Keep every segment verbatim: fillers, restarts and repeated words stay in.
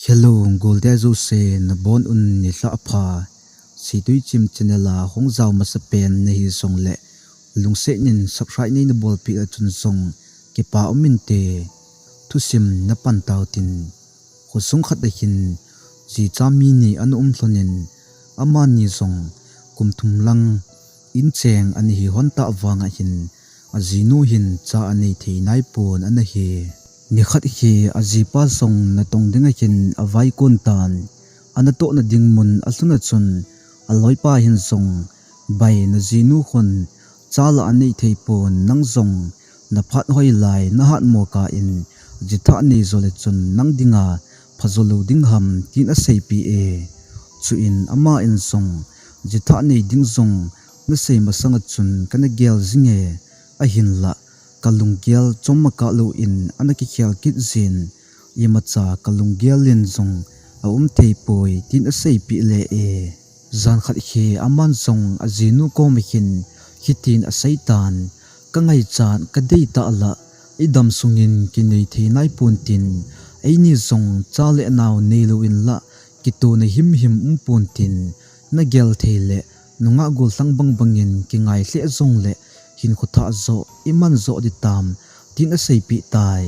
Hello, goldei jouse nabonun nilhah pha. Situi Chim channel a hung jao masapen nahi jongle, lungset in subscribe neina bolpeh achun jong kipa um inte. Thusim napan tautin. Khosung khat a hin jicha mi ni ana um lhonin, amani jong kum thum lang incheng ana hi lhon tah vang ahin, ajinu hin cha anei thei naipon ana hi. Nikhat hi ajipa jong natong ding ahin avaikon tan, anatohna ding mun alhun achun, aloipa hin jong, "Bai, najinu khun cha la anei thei pon, nang jong naphat hoilai nahat mo kah in, jithah nei jole chun nang dinga phajo lou ding ham," tin aseipeh e. Chuin ama in jong, "Jithah nei ding jong nasei masang achun kana gel jinge, ahinlah kalunggel chom makah louvin ana kikhel kit jin, imacha kalunggel in jong aum thei poi," tin aseipeh le e. Jan khat hi aman jong ajinu koma hin hitin aseitan, "Kangaichat kadei tah lah, idam sungin kinei thei naipon tin, eini jong cha le nao neilou in lah, kitona himhim umpon tin, nagel thei le nungah gollhang bangbangin kingai lheh jongle hinkho thah joh iman joh ding tam," tin aseipeh tai.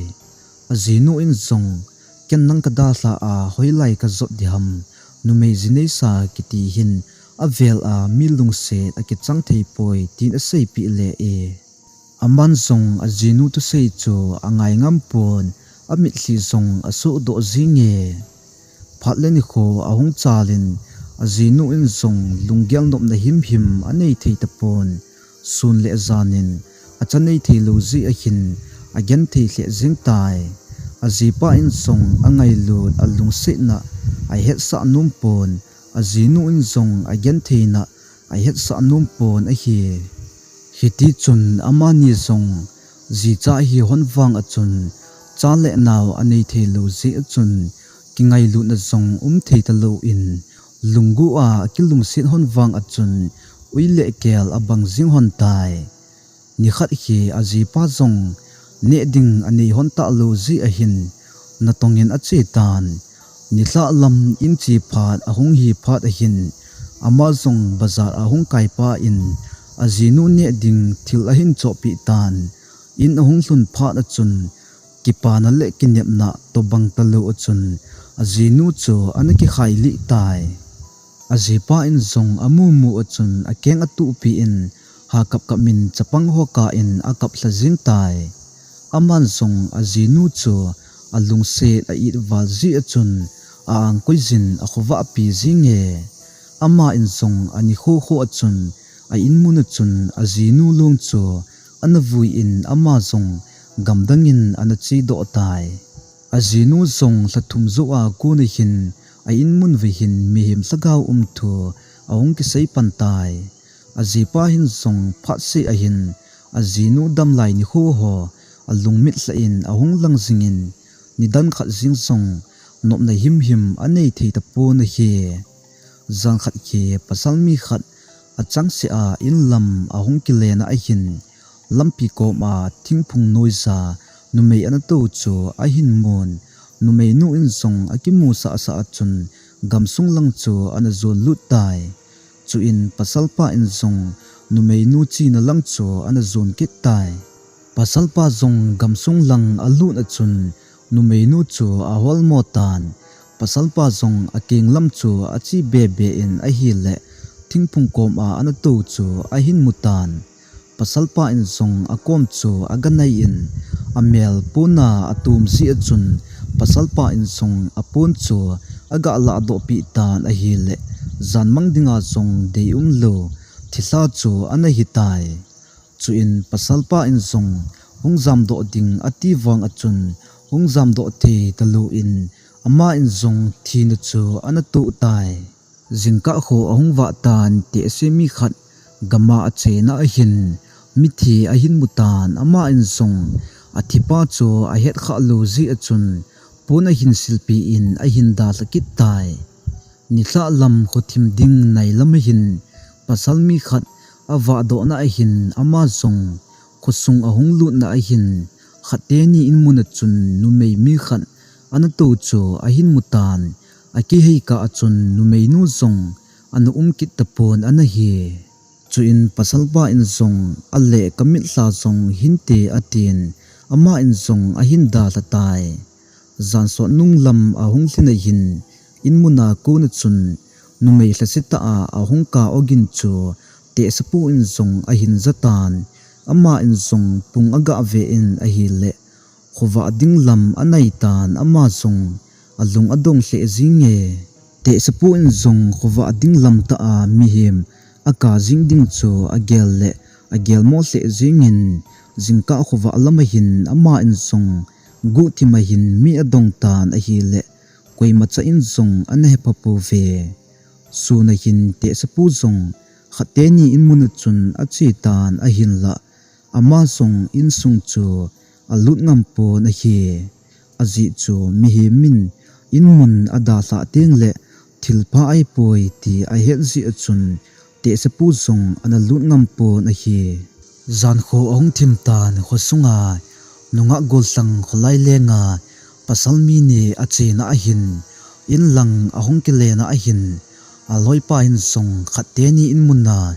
Ajinu in jong, "Ken nang kadalha a hoilai kajot ding ham, numei jineisa kiti hin avel a mi lungset akichang thei poi," tin aseipeh le e. Aman jong ajinu thusei chu angai ngam pon, amitlhi jong asohdoh jinge. Phat le nikho ahung chalin, ajinu in jong lunggel nopna himhim anei thei tapon, sun le janin acha nei thei lou jeh ahin agenthei lheh jing tai. Ajipa in jong angailut alungsetna ahetsah nom pon, ajinu in jong agentheina ahetsah nom pon ahi. Hitichun amani jong jicha hi lhon vang achun, cha le nao anei thei lou jeh achun, kingailutna jong um thei talouvin, lunggel a akilungset lhon vang achun, ui le kel abang jing lhon tai. Nikhat hi ajipa jong neh ding anei lhon talou jeh ahin, natongin ache tan. Nilhah lam in che phat ahung hi phat ahin, ama jong bazar ahung kai pah in, ajinu neh ding thil ahin chohpeh tan. In ahung lhun phat achun, kipana le kinepna tobang talou achun, ajinu chu ana kikhai lih tai. Ajipa in jong amu mu achun akeng atuhpeh in, ha kap kap in chapang ho kah in akap lha jing tai. Aman jong ajinu chu alungset a-it val jeh achun, a-angkoi jin akhovah pi jinge. Ama in jong anikho kho achun, a-in mun achun ajinu long chu ana vui in, ama jong gamdang in ana chedoh tai. Ajinu jong lha thum jou a kon ahin, a-in mun uva hin mihem lhagao um thu ahung kisei pan tai. Ajipa hin jong phat seh ahin, ajinu damlai nikho ho alungmit lhah in ahung lang jingin, nidan khat jeng jong nopna himhim anei thei tapon ahi. Jan khat hi pasal mi khat achangseh a in lam ahung kile na ahin, lampi kom a thingphung noija numei ana tou chu ahin mun. Numeinu in jong akimusah sah achun, gamsung lang chu ana jon lut tai. Chuin pasalpa in jong numeinu chena lang chu ana jon kit tai. Pasalpa jong gamsung lang alut achun, numeinu chu ahol mo tan. Pasalpa jong akeng lam chu ache be be in ahile, thingphung kom a ana tou chu ahin mu tan. Pasalpa in jong akom chu aga nai in, amel pon a atom jeh achun, pasalpa in jong apon chu aga lahdoh peh tan ahile, jan mang dinga jong deium lou thilha chu ana hi tai. Chuin pasalpa in jong hung jamdoh ding ati vang achun, hung jamdoh thei talouvin, ama in jong thina chu ana toh tai. Jingkah kho ahung vah tan, tehse mi khat gam a achena ahin, mithi ahin mu tan, ama in jong athipa chu ahet khah lou jeh achun, pon ahin silpeh in ahin dalha kit tai. Nilhah lam khothim ding nai lam ahin, pasal mi khat avahdoh na ahin, ama jong khosung ahung lut na ahin, khat teni in mun achun numei mi khat ana tou chu ahin mutan, akihei kah a chun numeinu jong ana um kit tapon ana hi. Chuin pasalpa in jong, "Ale ka mitlha jong hinte," atin, ama in jong ahin dalha tai. Jan sot nung lam ahung lhin ahin, in muna kona chun numei lhasetah a ahung kah ogin chu tehsepu in jong ahin jatan, ama in jong pung agah ve in ahile, khovah ding lam anai tan, ama jong alung adong lheh jing e. Tehsepu in jong khovah ding lam tah a mihem akah jing ding chu agel le agelmo lheh jingin, jingkah khovah lam ahin ama in jong guhthim ahin mi adong tan ahile, koimacha in jong ana hepha pouve. Sun ahin tehsepu jong khat teni in muna chun ache tan ahinlah, ama jong insung chu alut ngam pon ahi. Ajeh chu mihem in in mun adalhah teng le thilpha ahipoi ti ahet jeh a chun tehsepu jong ana lut ngam pon ahi. Jan kho ahung thim tan, khosunga nungah gollhang kholai lenga pasal mi ni achena ahin, in lang ahung kilena ahin, aloipa in jong khat teni in muna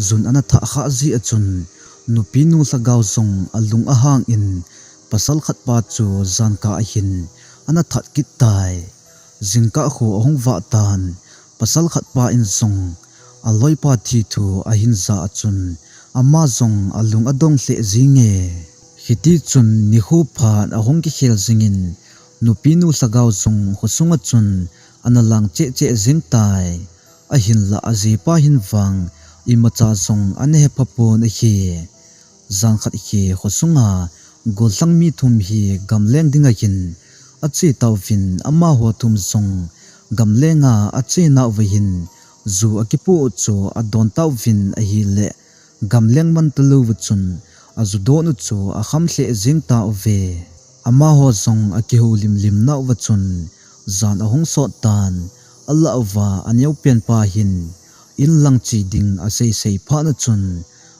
jun ana thah khah jeh a chun, nupinu lhagao jong alung ahang in, pasal khatpa chu jankah ahin ana that kit tai. Jingkah kho ahung vah tan, pasal khatpa in jong aloipa thi thu ahin ja a chun, ama jong alung adong lheh jing e. Hiti chun nikho phat ahung kikhel jingin, nupinu lhagao jong khosunga chun ana lang cheh cheh jing tai. Ahinlah ajipa hin vang imacha jong ana hepha pon ahi. Jan khat hi khosunga gollhang mi thum hi gamleng ding ahin ache tauvin, amaho thum jong gamlenga ache nauva hin ju akipoh u chu adon tauvin ahile, gamleng man talouva chun aju don u chu akham lheh jing tauve. Amaho jong akihoulim lim nauva chun jan ahung sot tan, alah uva aneopen pa hin in lang che ding asei sei phat na chun,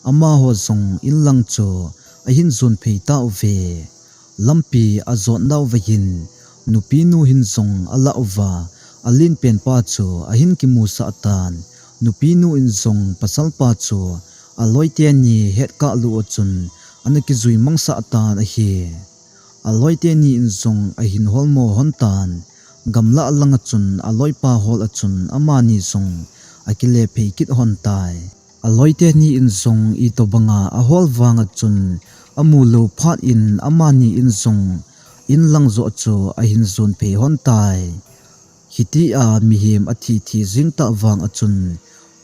amaho jong in lang chu ahin jon phei tauve. Lampi ajot nauva hin, nupinu hin jong alah uva, alenpen pa chu ahin kimusah tan. Nupinu in jong pasalpa chu aloi teni hetkah lou a chun ana kijui mangsah tan ahi. Aloi teni in jong ahin holmo hon tan. Gamlah langa chun aloipa hol a chun amani jong akile phei kit hon tai. Aloi teni in jong itobanga ahol vang a chun amu lou phat in amani in jong in lang joh chu ahin jon phei hon tai. Hitia mihem athi thi jing tah vang a chun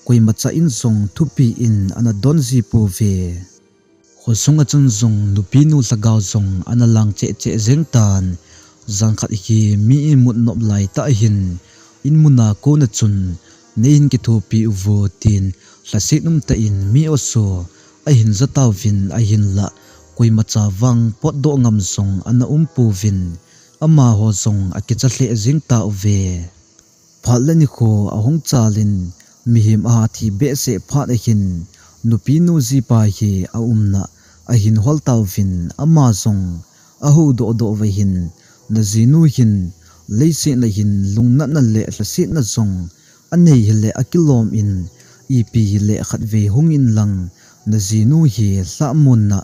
koimacha in jong thupi in ana don ji pouve. Khosunga chun jong nupinu lhagao jong ana lang cheh cheh jeng tan. Jan khat hi mi imut nop lai tah hin, in muna kona chun neihin kithopi uvo tin lhaset umtah in mi oso ahin ja tauvin ahinlah, koimacha vang potdoh ngam jong ana um pouvin, amaho jong akicha lheh jeng tauve. Phat le nikho ahung chalin, mihem ahathi behseh phat ahin, nupinu jipa hi aumna ahin hol tauvin, ama jong ahoudoh doh uva hin, najinu hin leiset na hin lungnatna le lhasetna jong anei hile akilom in, ipi hile khatvei hung in lang, najinu hi lhahmunna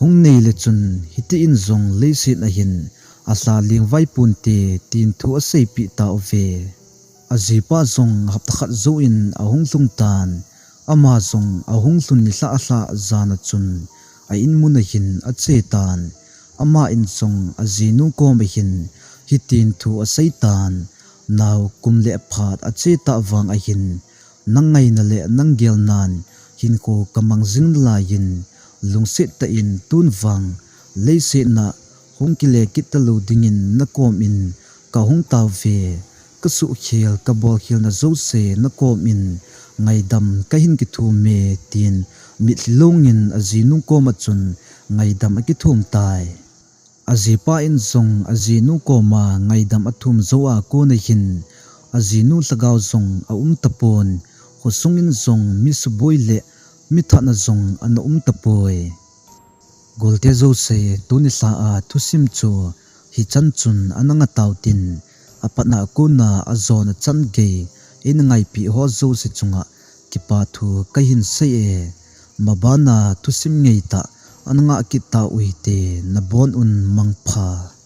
hung nei le chun hitin jong leiset na hin alha leng vai ponte tin thu aseipeh tauve. Ajipa jong hapta khat jouvin ahung lhung tan, ama jong ahung lhun nilhah lhah jan a chun a in mun a hin ache tan. Ama in jong ajinu koma hin hitin thu asei tan, nao kum le phat ache tah vang a hin, nang ngaina le nang gelnan hinkho kamang jing nalaiyin, lungset tah in tun vang leiset na hung kile kit talou dingin nakom in kahung tauve. Kasuhkhel, kabolkhelna jouse nakom in ngaidam kahin kithum e, tin mitlhi lungin ajinu koma chun ngaidam akithum tai. Ajipa in jong ajinu koma ngaidam athum jou a kona hin, ajinu lhagao jong aum tapon, khosung in jong mi suboi le mi thatna jong ana um tapoi. Golte jouse, tuni lha a thusim chu Hichan chun ana nga tautin, apatna a kona ajona chan gei eina ngaipi ho jouse chunga kipa thu kahin sei e. Mabana thusim ngeitah ana ngah kit tau hite, nabon un mangpha.